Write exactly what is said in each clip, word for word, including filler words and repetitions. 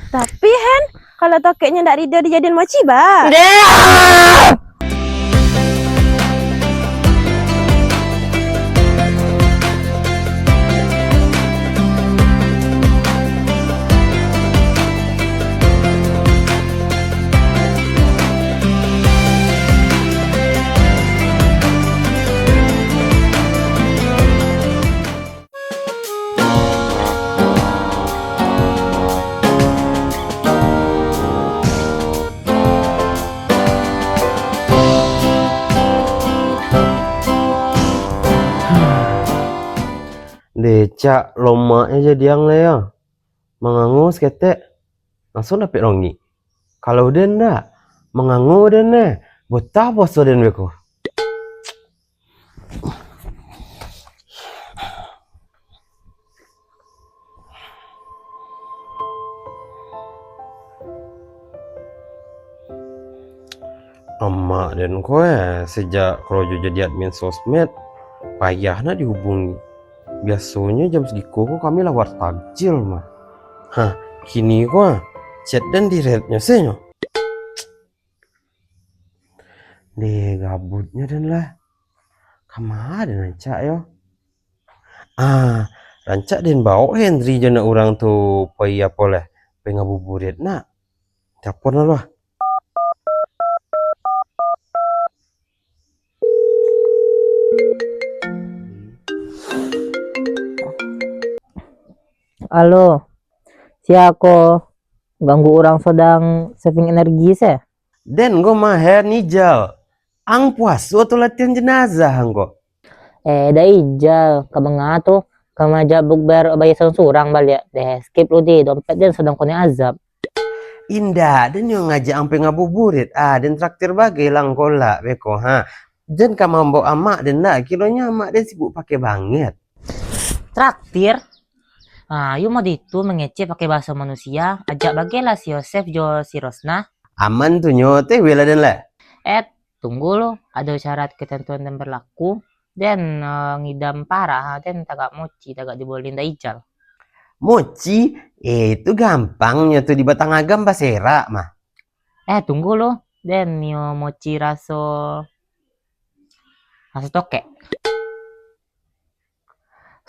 Tapi, Hen, kalau tokeknyo ndak rido dijadian mochi, ba? Deh! Deh, cak lomaknyo jadi ang lai yo. Mangango saketek, langsuang dapek longik. Kalau den ndak, mangango den neh, botah puaso den beko. Amak den ko, eh, sejak karajo jadi admin sosmed, payah nak dihubungi. Biasonyo jam sagiko ko kami lah wartag cil mah. Hah, kini ko, ah, chat den di-read-nyo se nyo. Deh, gabutnyo den lah. Kama den rancak yo? Ah, rancak den baok Henry jo anak urang tu pai apo lah, pai ngabuburit nak. Telepon lah. Alo, sia ko? Ganggu urang sadang saving energi se. Den ko mah, Hen, Ijal. Ang puaso atau latihan jenazah ang ko? Eh, Da Ijal, ka manga tu, ka maja bukber baya surang-surang baliak. Deh, skip lu di, dompet den sadang kanai azab. Indak, den nyo ngajak ang pai ngabuburit. Ah, den traktir bagai lah ang kolak, beko, ha. Den ka mambao amak den ndak, kironyo amak den sibuk pakai banget. Traktir? Ah, yo mode itu mangecek pakai bahaso manusia, ajak bagai lah si Yosef jo si Rosna. Aman tu nyo, teh weh lah den lah. Eh, tunggu lo, ado syarat ketentuan dan berlaku. Den, eh, ngidam parah, den tagak mochi, tagak dibolehin Da Ijal. Mochi? Eh, itu gampang nyo tu, di Batang Agam baserak mah. Eh, tunggu lo, den nio mochi raso, raso tokek.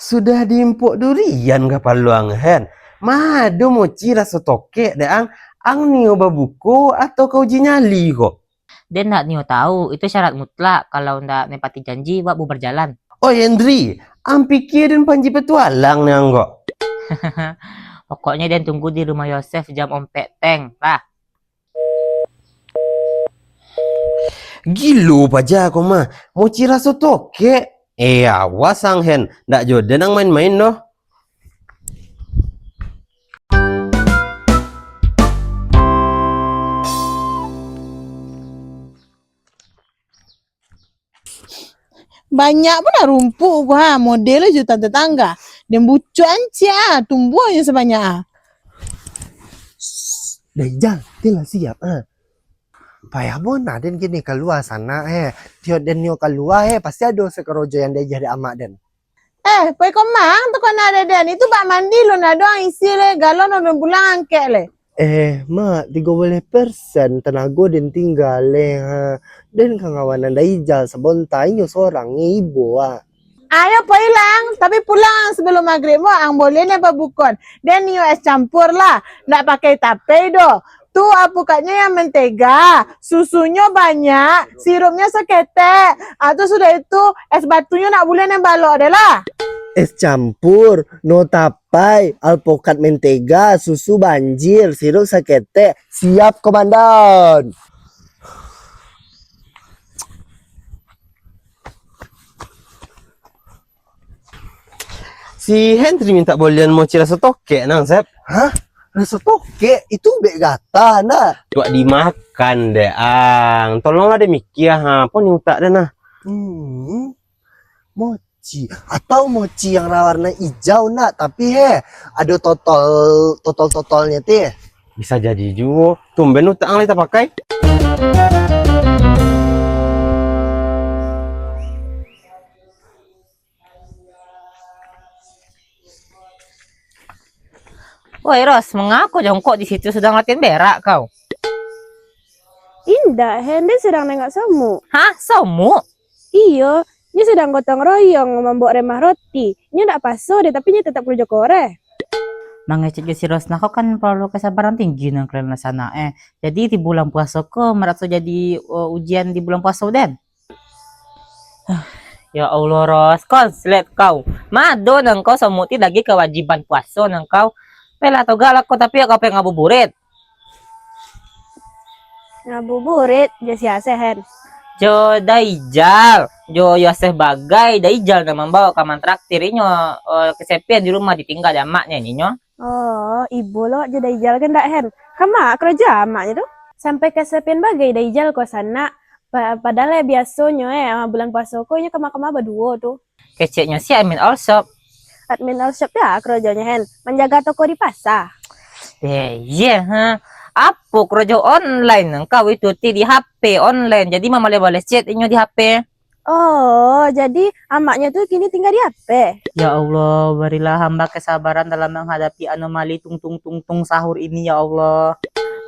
Sudah diimpok durian kapalo ang, Hen. Ma ado mochi raso tokek dek ang, ang nio babuko atau ka uji nyali ko? Den ndak nio tahu, itu syarat mutlak, kalau ndak menepati janji, wak bubar jalan. Oi, Hendri, ang pikia den panji petualang ni ang ko? Pokoknyo den tunggu di rumah Yosef jam ompek teng, lah. Gilo paja ko mah, mochi raso tokek. Eh, awas ang Hen, ndak jo den ang main-main doh. Banyak pun lah rumpuk ko ha, model jo tetangga. Den bucuak ancik ah, tumbuah jo sabanyak ah. Dah Ijal, den lah siap ah. Payah bona den kini kalua sanak eh. Tiok den nio kalua eh, pasti ado sakarojo yang diaja dek amak den. Eh, pai koma ang tu kona dek den. Itu bak mandi lo nado ang isi le, galon alun pulang angkek le. Eh, Mak, tigo baleh persen tanago den tingga le ha. Den ka ngawan Da Ijal sabonta, inyo sorang nyo ibo ah. Ayo pai lah ang, tapi pulang ang sabalum magrib mo, ang boleh nian babukon. Den nio es campur lah, ndak pakai tapei doh. Tu alpukatnyo yang mentega, susunyo banyak, sirupnyo saketek. Ah, tu sudah itu, es batunyo ndak buliah nian balok deh lah. Es campur, no tapai, alpukat mentega, susu banjir, sirup saketek. Siap, Komandan. Si Henry mintak bolian mochi raso tokek nang, Sep. Hah? Raso tokek? Itu ubek gata, ndak? Tuak dimakan dek ang. Tolonglah dek mikia, ha. Apo ni utak den, nah? Hmm. Mochi. Atau mochi yang warna ijau, ndak? Tapi, he, ado totol, totol-totolnyo ti. Bisa jadi juo. Tumben utak ang lai tapakai. Woi, Ros, mangako jongkok di situ, sadang latihan berak kau? Indak, Hen, den sadang nengok somuk. Hah? Somuk? Iyo, nyo sadang gotong royong mambuek remah roti. Nyo ndak paso deh, tapi nyo tetap karajo koreh. Mangecek jo si Rosna ko kan paralu kesabaran tinggi nan kalian lah sanak, eh. Jadi di bulan puaso ko maraso jadi, eh, ujian di bulan puaso den? Ya Allah, Ros, konslet kau. Mado nan kau somuk ti lagi kewajiban puaso nan kau. Pelah toga lah kau, tapi kau pengen ngabuburit. Ngabuburit jo sia se, Hen? Jo Daijal, jo Yosef bagai. Daijal nan mambaok ka mantraktir inyo, eh, kesepian di rumah ditingga dek amaknyo ninyo. Oh, ibo lo jo Daijal kan dak, Hen? Kama karajo amaknyo tu? Sampai kesepian bagai Daijal ko sanak. Pa-, padahal biasonyo, eh, bulan puaso ko inyo kama-kama baduo tu. Keceknyo si admin all shop. Admin all shop tu ah karajonyo, Hen, manjaga toko di pasa. Eh, iyo, ha. Apo karajo online nan kau itu ti di H P online? Jadi mamaleh-baleh chat inyo di H P. Oh, jadi amaknyo tu kini tingga di H P? Ya Allah, barilah hamba kesabaran dalam menghadapi anomali tung tung tung tung sahur ini, ya Allah.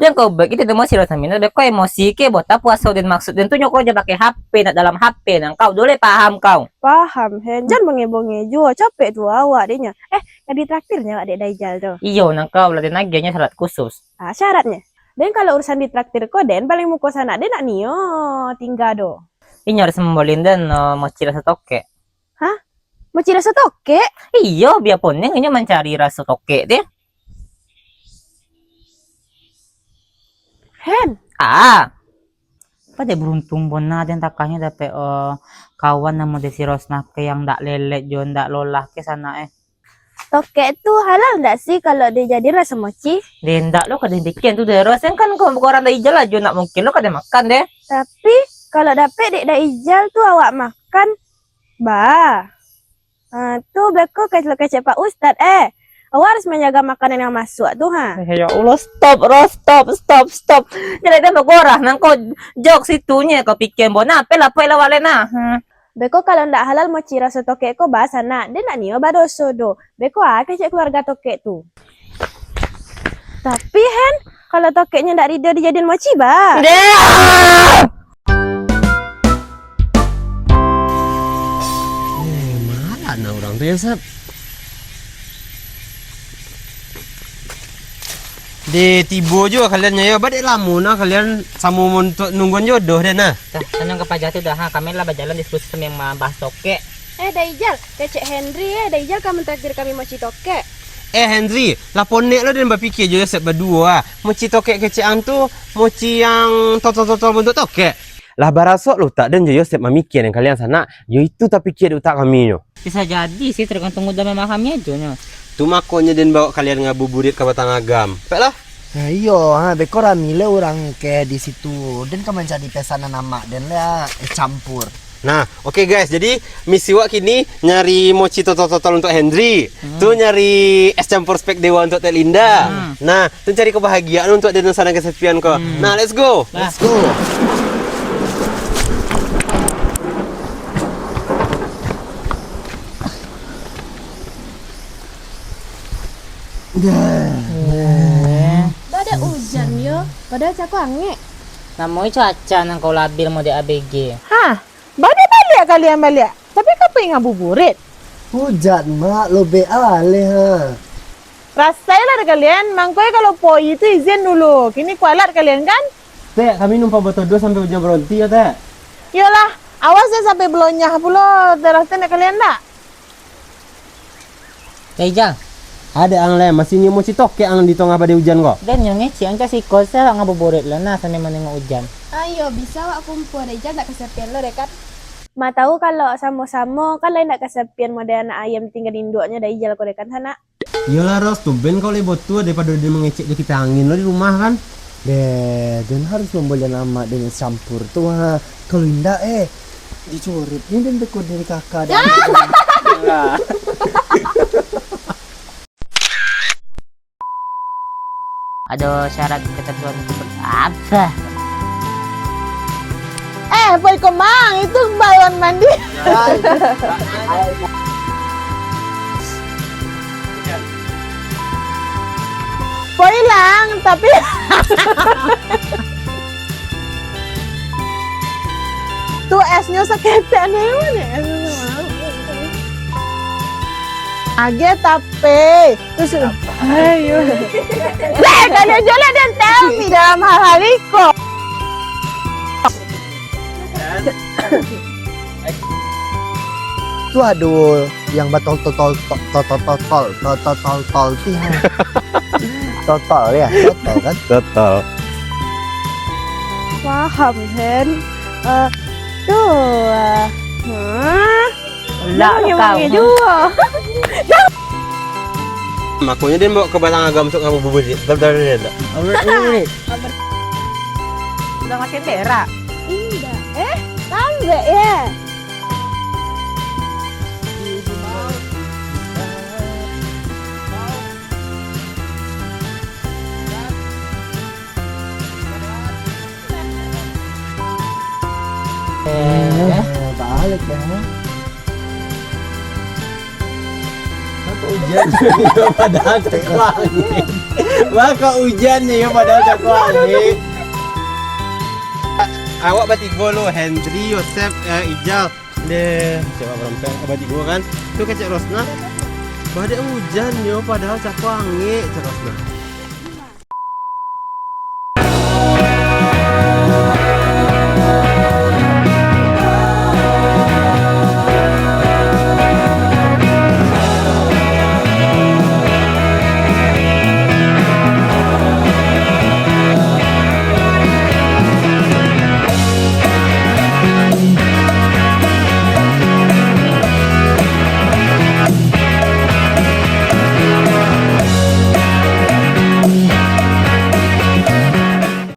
Jan kau buek kito demo siro samina, beko emosi ke, bota puaso den maksud den tu nyo karajo pakai H P, nak dalam H P nan kau, doleh paham kau. Paham, Hen. Jan bongeh-bongeh juo, capek tu awak dek nyo. Eh, ka ditraktir nyo awak dek Daijal tu? Iyo, nan kau lah den agiahnyo syarat khusus. Ah, syaratnyo? Den kalau urusan ditraktir ko, den paling muko sanak den nak nio tingga do. Inyo harus mambolin den, eh, moci raso tokek. Hah? Moci raso tokek? Iyo, bia poneng inyo mancari raso tokek ti. Hen. Ah. Pada beruntung bona den takahnyo dapek, eh, kawan namo dek si Rosna ke yang ndak lelek jo ndak lolah ke sanak, eh. Tokek tu halal ndak sih kalau dijadiin raso moci? Deh, ndak lo ka den bikin tu deh, Ros. Kan kau bukan orang Daijal ajo, ndak mungkin lo ka den makan deh. Tapi, kalau dapek dek Daijal tu awak makan, bah. Ha, tu beko kecek-kecek Pak Ustad, eh. Awak harus manjaga makanan yang masuk tu, ha. Eh, ya Allah, stop, Ros, stop, stop, stop. Jadi den bagorah, nan kau jok situnyo kau pikia, bona, ape lah, ape lah, wale nah. Hmm. Beko kalau ndak halal moci raso tokek ko, bah, sanak, den ndak nio badoso doh. Beko ah kecek keluarga tokek tu. Tapi, Hen, kalau tokeknyo ndak rido dijadian moci, bah. Deh! Eh, malak nah urang tu, yo, Sep. Deh, tibo juo kalian nyo, yo. Badek lamo nah kalian samo montok nungguan jodoh deh nah. Dah, tanang ka paja tu dah, ha. Kami lah bajalan diskusi sambil mambahas tokek. Eh, Daijal, kecek Henry, eh, Daijal ka mantraktir kami moci tokek. Eh, Henry, lah ponek lo den bapikia jo Yosep baduo, ah. Moci tokek kecek ang tu, moci yang totol-totol bantuak tokek. Lah barasok lo utak den jo Yosep mamikia nan kalian sanak, yo itu tapikia di utak kami nyo. Bisa jadi sih, tergantung udah memahami ajo nyo. Tu makonyo den baok kalian ngabuburit ka Batang Agam. Pek lah. Nah, iyo, ha, beko rami le urang ke di situ. Den ka mancari pesanan amak den le, ah, es campur. Nah, oke guys, jadi misi wak kini nyari moci totol-totol untuk Henry, hmm, tu nyari es campur spek dewa untuk Tek Linda. Hmm. Nah, tu cari kebahagiaan untuk den nan sadang kesepian ko. Hmm. Nah, let's go. Let's go. Dah. Badak ujan yo, padahal cako angek. Namoi cuaca nan kau labil model A B G. Hah, baliak-baliak kalian baliak. Tapi ka pai ngabuburit? Ujan, Mak, lobek aleh ha. Rasailah dek kalian, mangko kalau poi tu izin dulu. Kini kualat kalian kan? Tek, kami numpang batodo sampai ujan baronti yo, Tek. Iyolah, awas jan sampai balonyah pulo teras tu nak kalian dak? Rijal. Ado ang lai, masih nio moci tokek ang di tongah badai ujan ko. Den nyo ngecek ang cak siko, sia awak ngabuburit lo nah sambil manengok ujan. Ayo, bisa awak kumpua, Rijal, ndak kasepian lo deh kan? Ma tahu kalau samo-samo, kan lai ndak kasepian model anak ayam ditinggal induaknyo, Rijal ko deh kan, sanak? Iyolah, Ros, tumben kau lai batua daripado den mangecek jo kipas angin lo di rumah kan. Deh, den harus mambalian amak den es campur tu ha. Kalau indak, eh, dicoret ni den teko dari kakak dan. Ado syarat ketentuan apa? Eh, poi ko mang, itu balon mandi. Ya. Hai. Hai. Kok ilang, tapi tu esnyo saketek ni, mano esnyo? Agak tapi, terus, ayo. Deh, kalau jualan dia tahu di dalam hal-hal iko. Tu ado yang batol-tol-tol, tol-tol-tol, tol-tol-tol, tol-tol-tol, ti, ha. Totol, ya, totol, kan? Totol. Paham, Hen. Eh, tu, eh, hah? Lah, kau. Juo. Makonyo dia bawa ke batang agam untuk ngabuburit. Betul, betul, betul. Udah makin berak. Indak. Eh, tambah ya. Eh, balik ya. Mako ujan yo padahal cako angin. Mako ujan yo padahal cako angin. Awak batigo lo, Hendri, Yosep, eh, Ijal. Deh, cewek berempat, abah tigo kan. Tu kecek Rosna. Bah, dek ujan yo, padahal cako angin, cek Rosna.